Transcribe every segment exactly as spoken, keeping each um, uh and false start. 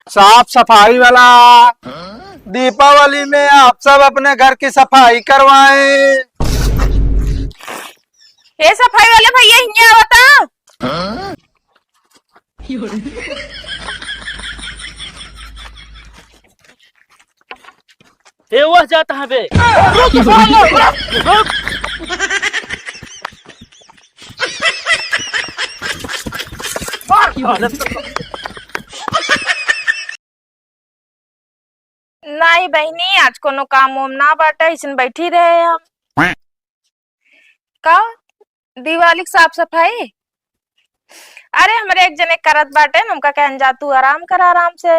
साफ सफाई वाला, दीपावली में आप सब अपने घर की सफाई करवाएं। ए सफाई वाले भैया, हियाँ आवता। ए, वह जाता है बे। नाहीं बहिनी, आज कोनो काम वाम ना बाटे, अइसन बैठी रहे हम। का? दिवाली के साफ सफाई? अरे, हमरे एक जने करत बाटे, हमका कहन जा, तू आराम कर, आराम से।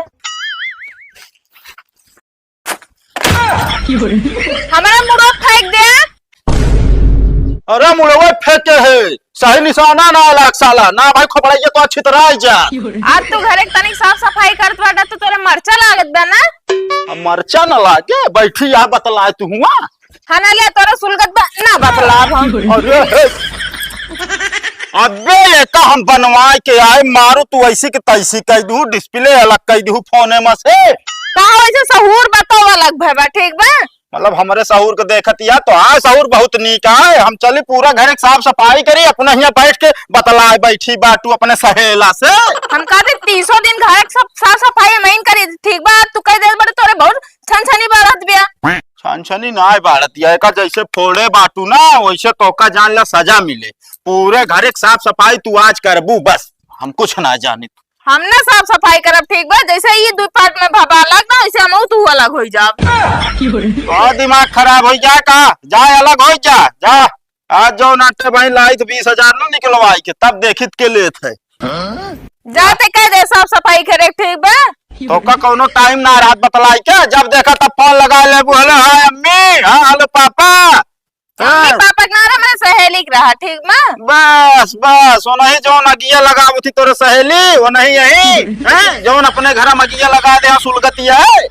हमारा मुड़वा फेंक दे। अरे मुड़वा फेंके है, सही निशाना ना लाग साला, ना भाई खोपड़ाइया तो छितराई जा। आज तू घरे के तनिक साफ सफाई करत बाटा तो तोरे मरचा लागत बा ना? अब मरचा ना लागे, बैठी आ बतलाए तू हुआ। हाँ ना ले तोरे सुलगत बा ना बतलाब हम। अरे हे। अबे एका हम बनवाए के आए, मारू तू ऐसी के तैसी कह दू, डिस्प्ले अलग कह दू फोने में से। का वैसे सहूर बताओ अलग भय बा, ठीक बा? मतलब हमरे सहूर के देखत या तो हाँ सहूर बहुत नीक आए। हम चली पूरा घर एक साफ सफाई करी, अपने हियाँ बैठ के बतलाए बैठी बाटू अपने सहेला से। हम कहते तीसों दिन घर एक सब साफ सफाई हम ही करी, ठीक बा? तू कह दे बड़े तोरे बहुत छनछनी बाढ़त बिया। छनछनी ना बाढ़त या, एका जैसे फोड़े बाटू ना वैसे तोका जान ला सजा मिले। पूरे घर एक साफ सफाई तू आज करबू बस, हम कुछ ना जानी। हम ना साफ सफाई करब, ठीक बा? जैसे ई दुई पार्ट में भबा अलग ना, वैसे हमहू तू अलग होई जाब। और दिमाग खराब होई जा का? जा अलग होई जा, जा। आज जो नाटे भाई लाई तो बीस हजार ना निकलवाई के, तब देखित के लेत है। जा ते कह दे साफ सफाई करे, ठीक बा? तो का कौनो टाइम ना रात बतलाई के, जब देखा तब फोन लगा लेबू, "हेलो, हाय अम्मी, हाँ, हेलो पापा।" अम्मी हाँ। पापा के ना रहा, हमारे सहेली के रहा, ठीक बा? बस, बस, वो नहीं जौन अगिया लगावत थी तोरे सहेली, वो नहीं यही, हैं? जौन अपने घर में अगिया लगा दे, हाँ, सुलगतिया है।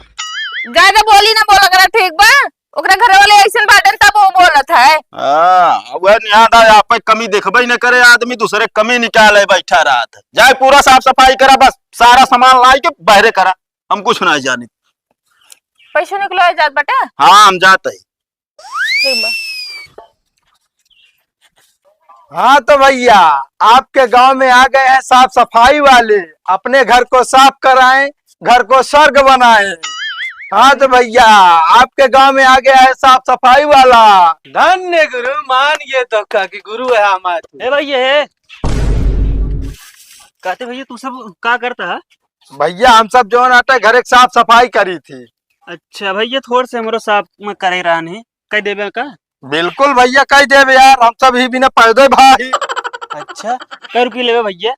ज्यादा बोली ना बोला करा, ठीक बा? ओकरा घर वाले ऐसन बाटन तब वो बोलत है। हाँ, अब वह निहादा आप पे कमी देखबे ही न करे आदमी, दूसरे कमी निकाले बैठा रहत है। जाए पूरा साफ सफाई करा, बस सारा सामान लाई के बहरे करा, हम कुछ ना जानी। पैसो निकलो जात बाटे? हाँ, हम जात है। ठीक बा। हाँ तो भैया, आपके गांव में आ गए हैं साफ सफाई वाले, अपने घर को साफ कराएं, घर को स्वर्ग बनाएं। हाँ तो भैया, आपके गांव में आ गया है साफ सफाई वाला। धन्य गुरु, मान ये तो का कि गुरु है हमारे। ए भैया, ए। कहते भैया, तू सब का करता है? भैया, हम सब जो नाटे घर एक साफ सफाई करी थी। अच्छा भैया, थोड़ से हमरो साफ में करे रहन है, कह देबे का? बिल्कुल भैया, कह देबे यार, हम सब ही बिना पैदे भाई। अच्छा, कै रुपये लेबे भैया?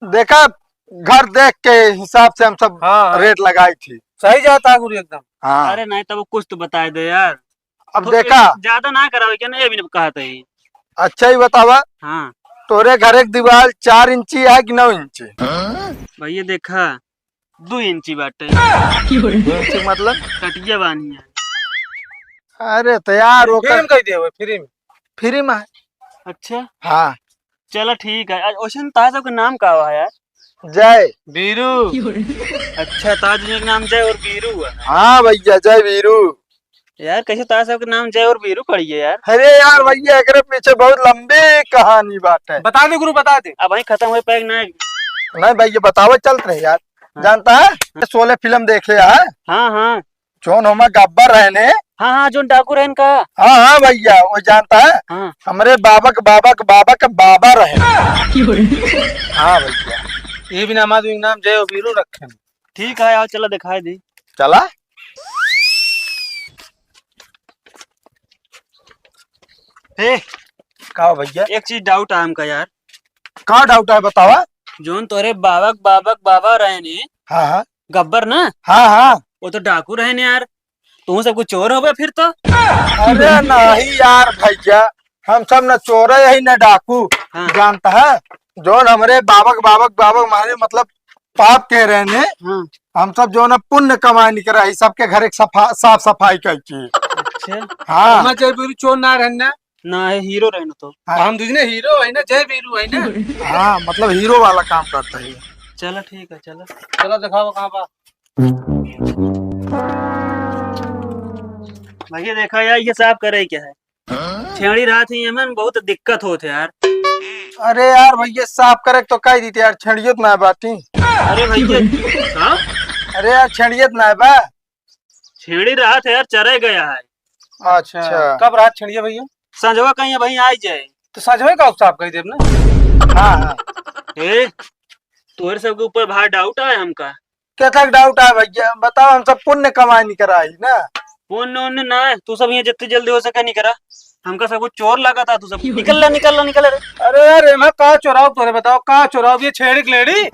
देखा, घर देख के हिसाब से हम सब हाँ, हाँ। रेट लगाई थी। सही जाता है गुरु एकदम। हाँ। अरे नहीं, तब कुछ तो बताए दे यार। अब तो देखा। ज्यादा ना करावे क्या, नहीं अभी कहा था ही। अच्छा ही बतावा। हाँ। तोरे घर एक दीवार चार इंची है कि नौ इंची? भैया देखा, दो इंची बाटे। दो इंची मतलब? कटिया बानी है। अरे तो यार, वो फ्री में कह दिया हुआ, फ्री में। फ्री में है। अच्छा। हाँ। चलो ठीक है। आज ओशन ताज के नाम का हुआ यार? जय। बीरू। अच्छा, ताज के नाम जय और बीरू है। हाँ भैया, जय बीरू। यार, कैसे ताज के नाम जय और बीरू पड़ी है यार? अरे यार भैया, एकरे पीछे बहुत लंबी कहानी बात है। बता दे गुरु, बता दे। अब वहीं खत्म हुए पैक ना। नहीं भैया, बतावे चलत रहे यार। हाँ। जानता है, शोले फिल्म देखे है? हाँ, हाँ। जौन होमा गब्बर रहने। हाँ, हाँ, जौन डाकू रहन का। हाँ, हाँ भैया, वो जानता है? हाँ। हमरे बाबक, बाबक, बाबक बाबा रहे। हाँ भैया। ये भी नाम आदमी के नाम जय और बीरू रखे हैं। ठीक है, आओ चला दिखाई दी। चला। ए, का हो भैया? एक चीज डाउट है हमका यार। का डाउट है बतावा? जोन तोरे बाबक बाबक बाबा रहे ने, हाँ, हाँ। गब्बर ना? हाँ, हाँ। वो तो डाकू रहे ने यार। तू सब कुछ चोर हो गए फिर तो? अरे नहीं यार भैया, हम सब न चोर है ही न डाकू। हाँ। जानता है, जोन हमरे बाबक बाबक बाबक मारे मतलब पाप के रहे ने, हाँ। हम सब जोन पुण्य कमाए निकल रहे, सबके घर एक सफा-, साफ सफाई करी। अच्छा। हाँ। हमार जय बीरू चोर ना रहन ना? ना, ये हीरो रहन तो। हाँ। हम दूजने हीरो है ना, जय बीरू है ना? हाँ, मतलब हीरो वाला काम करता है। चलो ठीक है, चलो। चलो दिखाओ कहाँ बा। भैया देखा यार, ये साफ करे क्या है? छेड़ी रहत ही एमन बहुत दिक्कत होत है यार। अरे यार भैया, साफ करे तो कह दीते यार, छेड़ियत ना बाटी। अरे भैया, हाँ? अरे यार, छेड़ियत ना बा। छेड़ी रहत है यार, चरे गया है। अच्छा। अच्छा। कब रहत छेड़िया भैया? संझवा कहीं भाई आ जाए। तो संझवा का साफ कह देब ना। हाँ, हाँ। ए, तोहरे सबके ऊपर भाई डाउट आए हमका। क्या तक डाउट आए भैया? बताओ, हम सब पुण्य कमाई नहीं करा ही ना। पुण्य उण्य ना है, तू सब यहाँ जितनी जल्दी हो सके नहीं करा। हमका सब कुछ चोर लगा था, तू सब निकल ले, निकल ले, निकल ले। अरे यार, एमा का चोराव तोरे बताओ, का चोराव? ये छेड़ी की लेड़ी?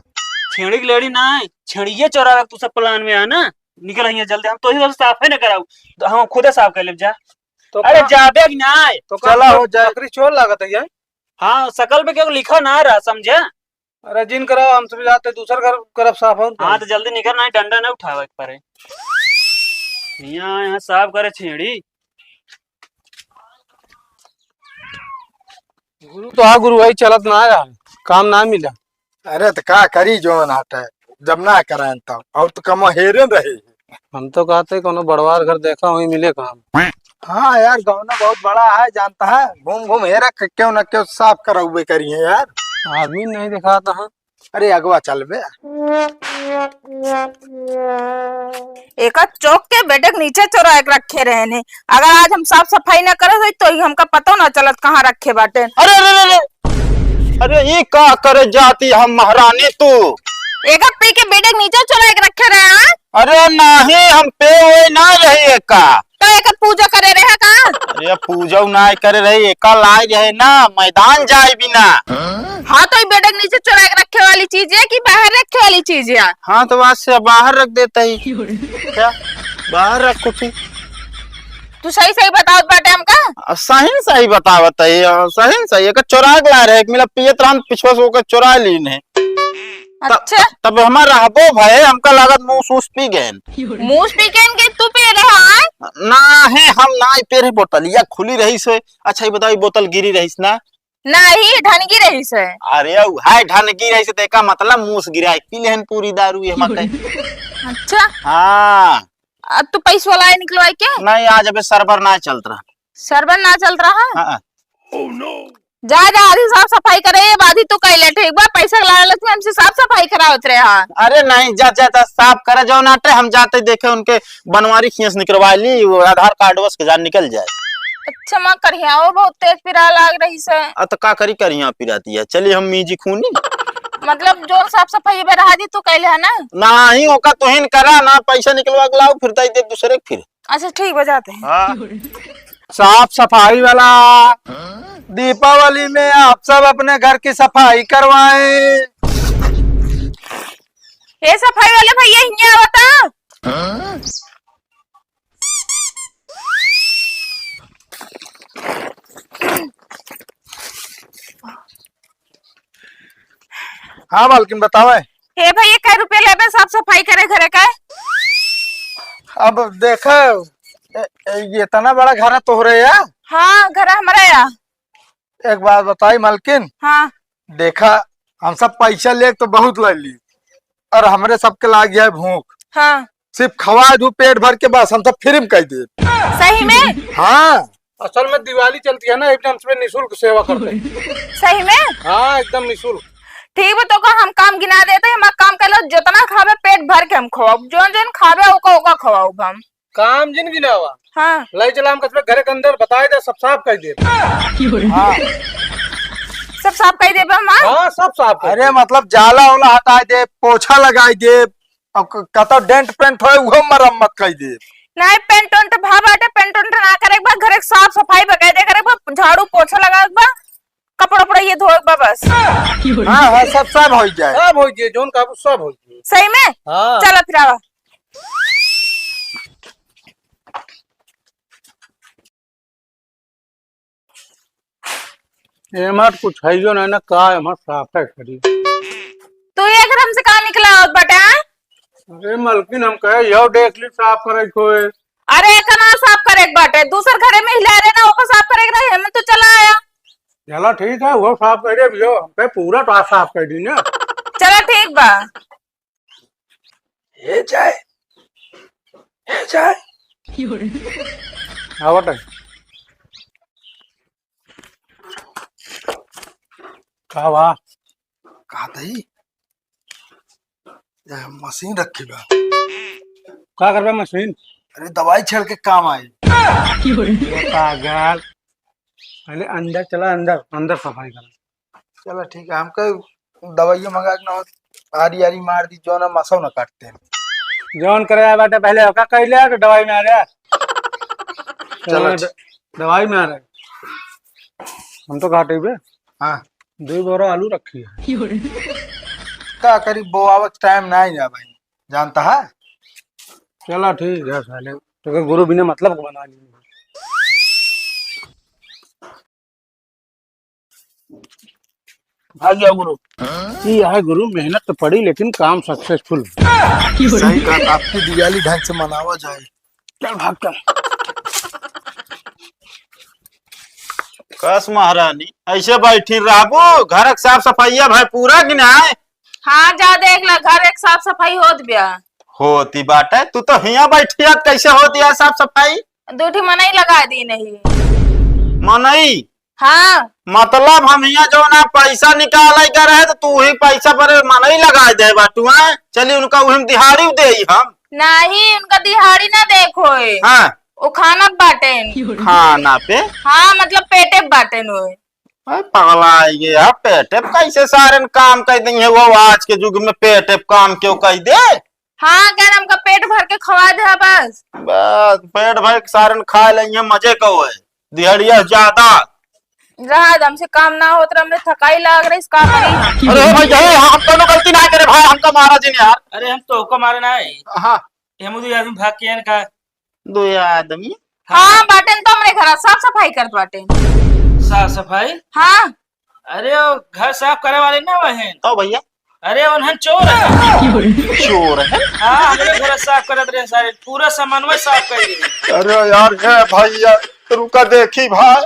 छेड़ी की लेड़ी ना है, छेड़िए चोरावे तू सब प्लान में है ना। निकल यहाँ जल्दी, हम तो ही सब साफ है ना कराऊ, तो हम खुदे साफ कर लेब जा। तो अरे का, जाबे कि ना है? तो का चला हो जाए। बकरी चोर लागत है ये? हाँ, शकल पे क्यों लिखा ना रहा, समझे? अरे जिन कराओ, हम सब जाते दूसर घर करब साफ और हाँ, का? तो जल्दी निकल, नहीं डंडा ना उठावे के पड़े। यहाँ, यहाँ साफ करे छेड़ी। गुरु तो हाँ गुरु भाई, चलत ना रहा, काम ना मिला। अरे तो का करी, जोन हटे, जब ना कराएन तब, और तो कम हेरे रहे। हम तो कहते कोनो बड़वार घर देखा, वहीं मिले काम। हाँ यार, गौना बहुत बड़ा है, जानता है, घूम घूम हेरा के क्यों ना क्यों साफ करउबे करी है यार। आदमी नहीं दिखाता है। अरे अगवा चल बे। एका चौक के बेडे के नीचे चोरा के रखे रहे ने। अगर आज हम साफ सफाई ना करत हई तो ई हमका पतो ना चलत कहाँ रखे बाटे। अरे, अरे, अरे, अरे। अरे, ई का करे जाती हम महारानी तू? एका पी के बेडे के नीचे चोरा के रखे रहे हैं। अरे नाही, हम पे ओए ना रही एका। तो एकर पूजा करे रहे का? अरे पूजा ना करे रहे, एका लाए रहे ना, मैदान जाए बिना। हाँ, तो ई बेडे के नीचे चोरा के रखे वाली चीज है कि बाहर रखे वाली चीज है? हाँ, तो आज से बाहर रख देता ही। क्या? बाहर रख कुछ। तू सही सही बतावत बाटे हमका? आ, सही सही बतावत है, आ, सही सही। एक चोरा के ला रहे, एक मिला पियत रहन, पिछवा से ओकर चोरा लीन है। अच्छा। तब हमार रहबो भय, हमका लागत मूस ऊस पी गए। मूस पी के इनके तू पी रहा है? ना है, हम ना पी रहे, बोतलिया खुली रही से। अच्छा, ये बताओ, ये बोतल गिरी रही से ना? नाही, ढनगी रही से। अरे, उ है ढनगी रही से, तो एका मतलब मूस गिराए, पी लेहन पूरी दारू ये मत। अच्छा। हाँ। अब तू पैसवा लाए निकलवाई के? नहीं, आज अबे सरबर ना चलत रहा। सरबर ना चलत रहा? हाँ। जा, जा, आधी साफ सफाई करे, ये बाधी तू कैले, ठीक बा? पैसा के लालच में हमसे साफ सफाई करावत रहे हा। अरे नहीं, जा, जा, जा, साफ करे जो नाटे, हम जाते देखे उनके बनवारी खियस निकलवा ली, वो आधार कार्ड वस के जान निकल जाए। अच्छा, माँ करिया, वो बहुत तेज पिरा लाग रही से। आ, तो का करी, करिया पिराती है। चलिए, हम मीजी खूनी। मतलब, जोर साफ सफाई बे रहा जी, तू कैले है ना? नहीं, ओका तुहिन करा ना, पैसा निकलवा के लाओ, फिर दे दे दूसरे के फिर। अच्छा, ठीक बा, जाते हैं। हाँ। साफ सफाई वाला दीपावली में आप सब अपने घर की सफाई करवाएं। ए सफाई वाले भैया, हियां आवता। हाँ मालकिन, बतावे। हे भैया, कै रुपया लेबे साफ सफाई करे घरे का? अब देखे, ए, ए, ये इतना बड़ा घर है तोहरे या? हाँ, घर है हमारा या। एक बात बताई मालकिन। हाँ। देखा, हम सब पैसा ले तो बहुत ले ली, और हमरे सबके लाग गया है भूख। हाँ। सिर्फ खवा दू पेट भर के, बस हम सब फ्री में कह दे। सही में? हाँ। असल में दिवाली चलती है ना, एकदम से निशुल्क सेवा करते हैं। सही में? हाँ, एकदम निशुल्क। ठीक बा, तो का हम काम गिना देते हैं, हमार काम कर लो, जितना खाबे पेट भर के हम खवाब, जोन जोन खाबे ओका ओका खवाब हम। काम जिन गिनावा। हाँ। ले चला हम कसबे घरे के अंदर बताए दे, सब साफ कर दे। हाँ। सब साफ कर देबे हम, हाँ? हाँ, सब साफ कर अरे दे। मतलब जाला वाला हटाए दे, पोछा लगाए दे, अब क-, कतौ डेंट पेंट होए, उहो मरम्मत कई दे। नहीं, पेंट उंट भा बाटे, पेंट उंट ना करे के बा, घर के साफ सफाई बकायदे करे के बा, झाड़ू पोछा लगावे के बा, कपड़ा उपड़ा ये धोए के बा बस। हाँ, हाँ, सब, सब हो जाए। सब हो जाए, जोन का सब हो जाए। सही में? हाँ। चलो फिर आवा। एमा तो कुछ है जो नहीं ना, का एमा साफ है करी। तू ये घर हमसे का निकला होत बाटे, हाँ? अरे मलकिन, हम कहे यो देख ली साफ करे कोई। अरे एका ना साफ करे के बाटे, दूसर घरे में हिला रहे ना, ओको साफ करे के रहे, हमें तो चला आया। चलो ठीक है, वो साफ कर दे भैया, हम कहे पूरा तो साफ कर दी ना। चला ठीक बा। हे जाए, हे जाए। आवत है। का बा? का दई? ये मशीन रखी बा। का करबे मशीन? अरे दवाई छिड़के काम आई। ये पागल। पहले अंदर चला, अंदर, अंदर सफाई करा। चला ठीक है, हमका दवाइयो मंगा के ना हो, आरी आरी मार दी, जो ना मसौ ना काटते हैं। जौन करे आए बाटे पहले ओका कह ले, तो दवाई में आ रहा। चला चला, ठीक। द-, दवाई में आ रहा है। हम तो घाटे बे। हाँ। दो बोरा आलू रखी है। का करी, बोआवत टाइम ना आई ना भाई, जानता है। चला ठीक है साले, तो गुरु बिना मतलब को बना लिए। भाग गया गुरु। ये है गुरु, मेहनत तो पड़ी लेकिन काम सक्सेसफुल। सही कहा, आपकी दिवाली ढंग से मनावा जाए। चल भाग चल। कस महारानी, ऐसे बैठी रहबू? घर के साफ सफाइया भाई पूरा कि नाय? हाँ, जा देख ला, घर एक साफ सफाई होत बिया। होती बाटे, तू तो हियाँ बैठी है, कैसे होती है साफ सफाई? दू ठी मनई लगा दी नहीं। मनई? हाँ। मतलब हम हियाँ जो ना पैसा निकाले के रहे तो तू ही पैसा पर मनई लगा दे बाटू, हैं? चली उनका उहिम दिहाड़ी दे हम। नहीं, उनका दिहाड़ी ना देखो है। हाँ। वो खाना बाटेन। खाना पे? हाँ, मतलब पेटे बाटेन वो। अरे पगला है ये यार, पेटे पे कैसे सारे काम कर दी है वो, आज के युग में पेटे पे काम क्यों कर दे? हाँ, कह रहे हमका पेट भर के खवा दे बस। बस पेट भर के सारे खा लेंगे, मजे को है, दिहड़िया ज्यादा। रहा, हमसे काम ना होत रहा, हमरे थकाई लाग रही, का करी हम? अरे भाई, हे, हम कोनो गलती ना करे भाई, हमका मारा जिन यार। अरे हम तो ओका मारे ना है। हाँ। हम दो आदमी भाग के आन का। दो आदमी? हाँ, बाटेन तो हमरे घर साफ सफाई करत बाटेन। साफ सफाई? हाँ। अरे वो घर साफ करे वाले ना वहन। तो भैया? अरे उन्हन चोर है। चोर है? हाँ, हमरे घर साफ करत रहे सारे, पूरा समन्वय साफ कर दिए। अरे यार, हे भैया, रुका देखी भाई।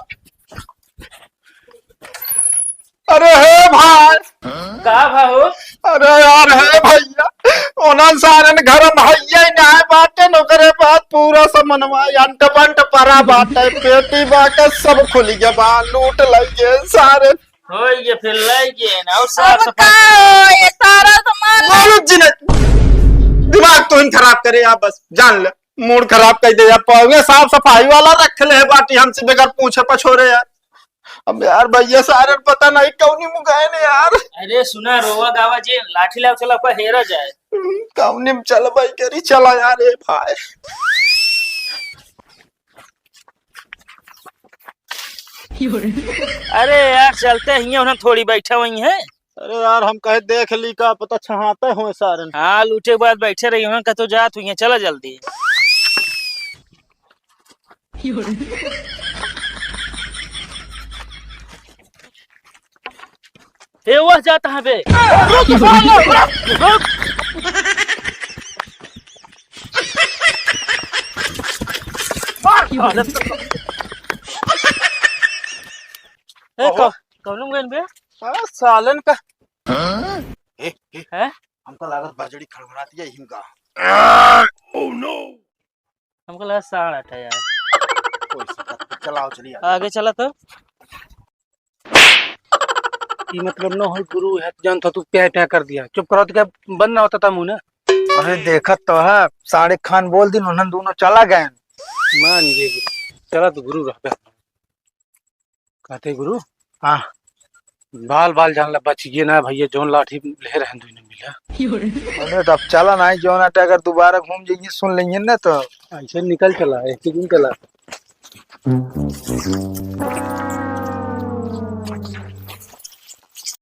अरे हे भाई। का भाऊ? अरे यार हे भैया, ओनन सारन घर में हइये नाय बाटे, ओकरे बाद पूरा समनवा अंट बंट परा बाटे, पेटी बाटे, सब खुल गया बा, लूट लइगे सारे। हो ये फिर लइगे ना, और साफ अब सफाई का हो, ये सारा सामान मालूम जी नहीं, दिमाग तो इन खराब करे आप, बस जान ले। मूड खराब कर दे यार, पावे साफ सफाई वाला रख ले बाटी हमसे बगैर पूछे पछोरे यार। अब यार भैया सारे पता नहीं कौनी मुगाए ने यार। अरे सुना, रोवा गावा जे लाठी लाव चला पर हेरा जाए। कौनी में चल भाई करी चला यार, ए भाई। अरे यार चलते ही उन्हें थोड़ी बैठा हुई है। अरे यार, हम कहे देख ली का पता छहाते होए सारन। हाँ, लूटे के बाद बैठे रही हों, कतो जात हुई हैं, चला जल्दी। हे वह जाता है बे। रुक साला, रुक। ए, ओहो। कौ-, कौन गइन बे? हाँ, सालन का। ए, ए, हैं? हमका लागत बजड़ी खड़खड़ाती है, हिम का। Oh no! हमका लगा साढ़ आठ है यार। कोई सा बात नहीं, चलाओ, चलिए आगे। आगे चला तो। ई मतलब न हो गुरु है, जान था तू क्या क्या कर दिया। चुप करो तो क्या बंद ना होता था मुंह ना। अरे देखत तो है, साढ़े खान बोल दिन, उन्हन दोनों चला गए। मान गए गुरु, चला तो गुरु रह गया। कहते गुरु, हाँ। बाल बाल जान ला बच गए ना भैया, जौन लाठी ले रहन दुई ने मिला। अरे तो अब चला ना, जौन आटे अगर दोबारा घूम जाइए, सुन लेंगे ना तो। ऐसे निकल चला, एक ही दिन चला।